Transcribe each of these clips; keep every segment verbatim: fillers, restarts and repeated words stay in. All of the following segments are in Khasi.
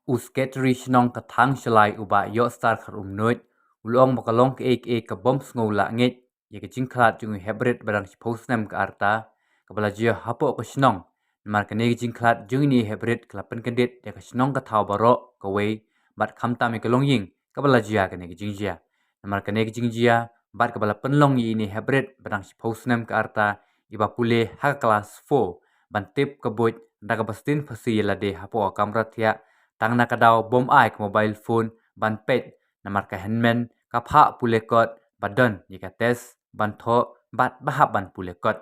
U Secretary Shnong ka Thang Shalai u Bah Yohstar Kharumnuid u la ong ba ka long kaei kaei ka bym sngew lah ngeit ïa ka jingkhlad jong u heprit ba dang shiphew snem ka rta kaba la jia hapoh ka shnong. Namar kane ka jingkhlad jong ine i heprit ka la pynkyndit ïa ka shnong ka thaw baroh kawei bad khamtam ïa ka longïing kaba la jia kane ka jingjia. Namar kane ka jingjia bad kaba la pynlong ïa ine i heprit ba dang shiphew snem ka rta iba pule ha ka klas four ban tip ka buit da kaba sdien phasi ïa lade hapoh ka kamra thiah tang na ka daw bym ai ka mobile phone ban peit namar ka hynmen ka phah pule kot ba don ïa ka test ban thoh bad ba hap ban pule kot.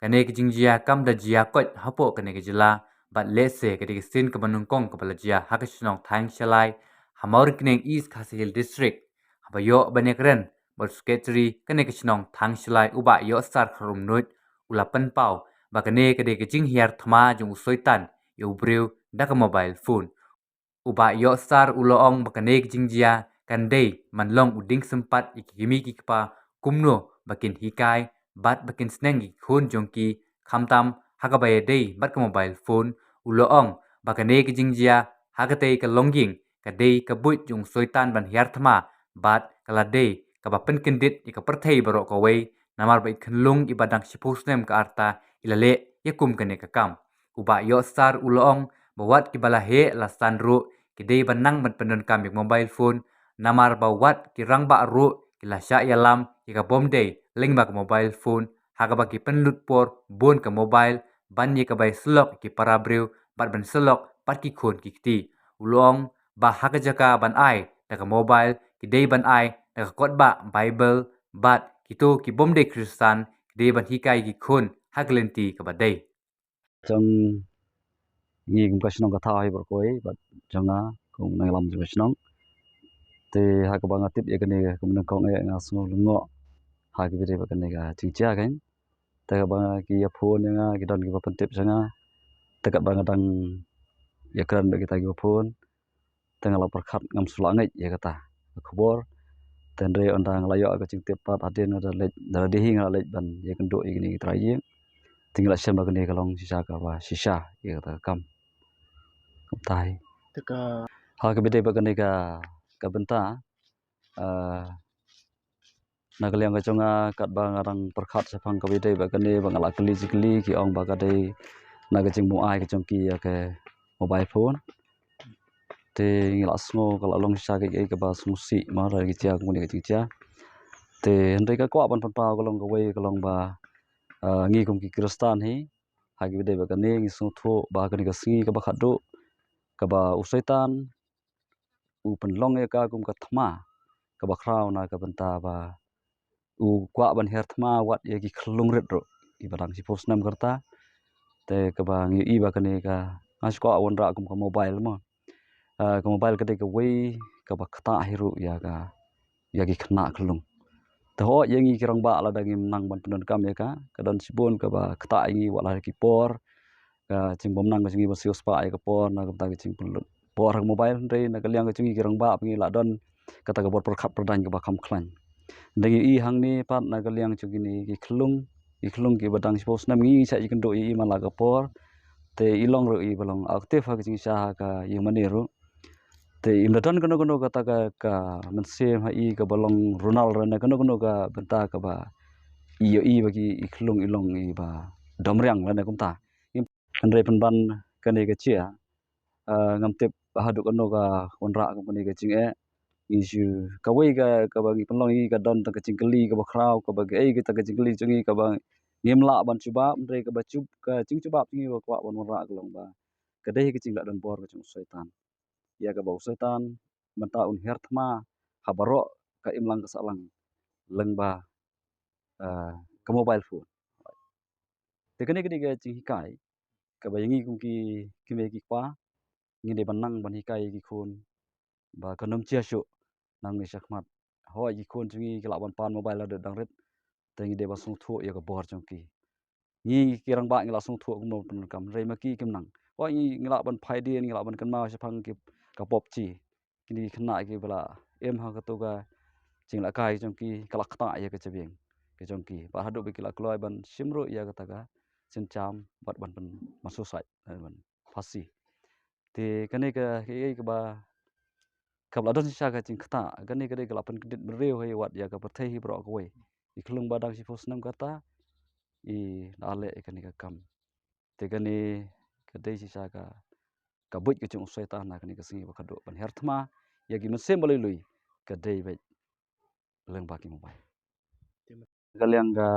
Kane ka jingjia kam da jia koit hapoh kane ka jylla bad lehse ka dei ka sien kaba nyngkong kaba la jia ha ka shnong Thang Shalai ha Mawryngkneng, East Khasi Hills District. Haba ïoh ban ïakren bad u Secretary kane ka shnong Thang Shalai u Bah Yohstar Kharumnuid u la pynpaw ba kane ka dei ka jinghiar thma jong u soitan ïa u briew da ka mobile phone. U Bah Yohstar u la ong ba kane ka jingjia kan dei ban long u dieng sympat ïa ki kmie ki kpa kumno ba kin hikai bad ba kin sneng ïa ki khun jong ki, khamtam ha kaba ïadei bad ka mobile phone. U la ong ba kane ka jingjia ha katei ka longïing ka dei ka buit jong u soitan ban hiar thma bad ka la dei kaba pynkyndit ïa ka pyrthei baroh kawei namar ba i khunlung iba dang shiphew snem ka rta i la leh ïa kum kane ka kam. U Bah Yohstar u la ong ba wat kiba la heh la san ruh ki dei ban nang ban pyndonkam ïa ka mobile phone namar ba wat ki rangbah ruh ki la shah ïalam ïa ka bym dei lyngba ka mobile phone ha kaba ki pynlut por bun ka mobile ban ïa ka bai syllok ïa ki para briew bad ban syllok bad ki khun ki kti. U la ong ba ha ka jaka ban ai da ka mobile ki dei ban ai da ka kotbah Bible bad kito ki bym dei Khristan ki dei ban hikai ki khun ha ka lynti kaba dei. Jong ngi kum ka shnong ka thaw hi baroh kawei bad jong nga kum nongïalam jong ka shnong. Te ha kaba nga tip ïa kane ka kum nyngkong eh nga sngew lyngngoh ha kaba dei bad kane ka jingjia kan. Te kaba ki ïa phone ïa nga ki don kiba pyntip jong nga. Te katba nga dang ïakren bad kita kiba phone te nga la pyrkhat ngam shu lah ngeit ïa kata ka khubor. Te hynrei ynda nga la ïoh ka jingtip pat hadien nga da leit, da la dei hi nga la leit ban ïakynduh ïa kine ki trai ïing. Te ngi la shem ba kane ka long shisha kaba shisha ïa kata ka kam. Kumta hi. Te ka ha kaba dei bad kane ka, ka bynta, ah, na ka liang ka jong nga katba nga dang pyrkhat shaphang kaba ïadei bad kane ba nga la kylli jingkylli ki ong ba ka dei na ka jingbym ai ka jong ki ïa ka mobile phone. Te ngi la sngew ka la long shisha kaei kaei kaba sngewsih ma da ki jia kumne ka jingjia. Te hynrei ka kwah ban pynpaw ka long kawei ka long ba, ah, ngi kum ki Khristan hi ha kaba ïadei bad kane ngi sngewthuh ba kane ka sngi kaba khatduh kaba u Soitan u pynlong ïa ka kum ka thma kaba khraw na ka bynta ba u kwah ban hiar thma wat ïa ki khyllung rit ruh kiba dang shiphew snem ka rta. Te kaba ngi ïohi ba kane ka nga shu kwah wanrah kum ka mobile mo. Ah, ka mobile ka dei kawei kaba ktah hi ruh ïa ka, ïa ki khynnah khyllung. Te hooid ïa ngi ki rangbah lada ngim nang ban pyndonkam ïa ka ka don shibun kaba ktah ïa ngi wat la ki por ka jingbym nang ka jong ngi ban siew spah ïa ka por na ka bynta ka jingpynlut por ha ka mobile. Hynrei na ka liang ka jong ngi ki rangbah ba ngi la don kata ka bor pyrkhat pyrdaiñ kaba kham khlaiñ. Hynrei ngi i hangne pat na ka liang jong kine ki khyllung, ki khyllung kiba dang shiphew snem ngi shah ïakynduh ïa i man la ka por. Te i long ruh iba long active ha ka jingshisha ha ka ïing mane ruh. Te im da don kano kano kata ka, ka mynsiem ha i kaba long runal lane kano kano ka bynta kaba i ïohi ba ki, i khyllung i long iba domriang lane kumta. Hynrei pynban kane ka jia, ah, ngam tip haduh kano ka wanrah kum kane ka jingeh. Ngi shu kawei ka, kaba ngi pynlong ïa ngi ka don tang ka jingkylli kaba khraw kaba kaei kata ka jingkylli jong ngi kaba ngim lah ban jubab, hynrei kaba jub, ka jingjubab jong ngi ba kwah ban wanrah ka long ba ka dei ka jinglah donbor ka jong u Soitan. Ïa kaba u Soitan mynta un hiar thma ha baroh ka imlang ka sahlang lyngba, ah, ka mobile phone. Te kane ka dei ka jinghikai kaba ïa ngi kum ki kmie ki kpa ngi dei ban nang ban hikai ïa ki khun ba kan ym jia shuh nangne shakhmat. Hooid ki khun jong ngi ki lah ban pan mobile lada dang rit. Te ngi dei ban sngewthuh ïa ka bor jong ki. Ngi ki rangbah ngi lah sngewthuh kumno ban pyndonkam, hynrei ma ki kim nang. Hooid ngi, ngi lah ban phai dien, ngi lah ban kynmaw shaphang ki, ka PUBG. Kine ki khynnah kiba la im ha kato ka jinglehkai jong ki ka la ktah ïa ka jabieng ka jong ki. Bad haduh ba ki la kloi ban shim ruh ïa kata ka jynjar bad ban pyn, ban suicide, eh, ban phasi. Te kane ka, ka, ka ba, ka ba la don shisha ka jingkata, kane ka dei ka la pynkyndit briew ha i wat ïa ka pyrthei hi baroh kawei. I khlung ba dang shiphew snem kata, i la leh ïa kane ka kam. Te kane ka dei shisha ka, ka buit ka jong u Soitan ha kane ka sngi ba ka duh ban her thma ïa ki mynsiem ba lui lui, ka dei beit lyngba ki mobile. Ka liang ka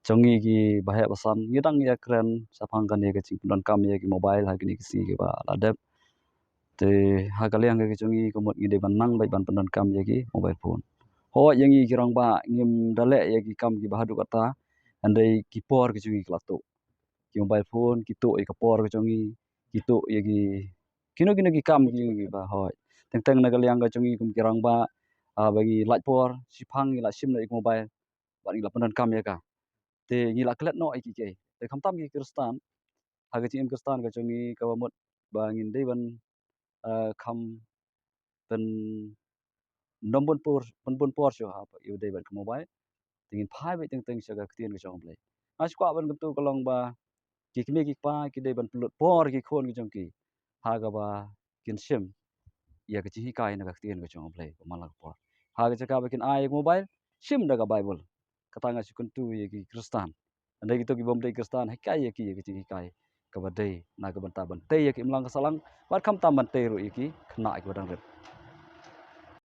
jong ngi ki baheh basan, ngi dang ïakren shaphang kane ka jingpyndonkam ïa ki mobile ha kine ki sngi ki ba la dep. Te ha ka liang ka jong ngi ka mut ngi dei ban nang beit ban pyndonkam ïa ki mobile phone. Hooid, ïa ngi ki rangbah ngim da leh ïa ki kam ki ba haduh kata, hynrei ki por ki jong ngi ki la tuh. Ki mobile phone ki tuh ïa ka por ka jong ngi, ki tuh ïa ki kino kino ki kam ki, ki ba hooid. Teng teng na ka liang ka jong ngi kum ki rangbah, ah, ba ngi lait por, shiphang ngi la shim noh ïa ka mobile, bad ngi la pyndonkam ïa ka. Te ngi la klet noh ïa ki, ki. Te khamtam ki Khristan, ha ka jingim Khristan ka jong ngi ka ba mut ba ngin dei ban, ah, kham pyn, nym bun por, pynbun por shuh ha ïa u dei bad ka mobile. Te ngin phai beit teng teng sha ka ktien ka jong U Blei. Nga shu kwah ban kyntu ka long ba ki kmie ki kpa ki dei ban pynlut por ki khun ki jong ki ha kaba kin shim ïa ka jinghikai na ka ktien ka jong U Blei ba man la ka por. Ha ka jaka ba kin ai ïa ka mobile, shim da ka Bible. Kata nga shu kyntu ïa ki Khristan. Hynrei kito ki bym dei Khristan, hikai ïa ki ïa ka jinghikai kaba dei na ka bynta ban tei ïa ka imlang ka sahlang, bad khamtam ban tei ruh ïa ki khynnah kiba dang rit.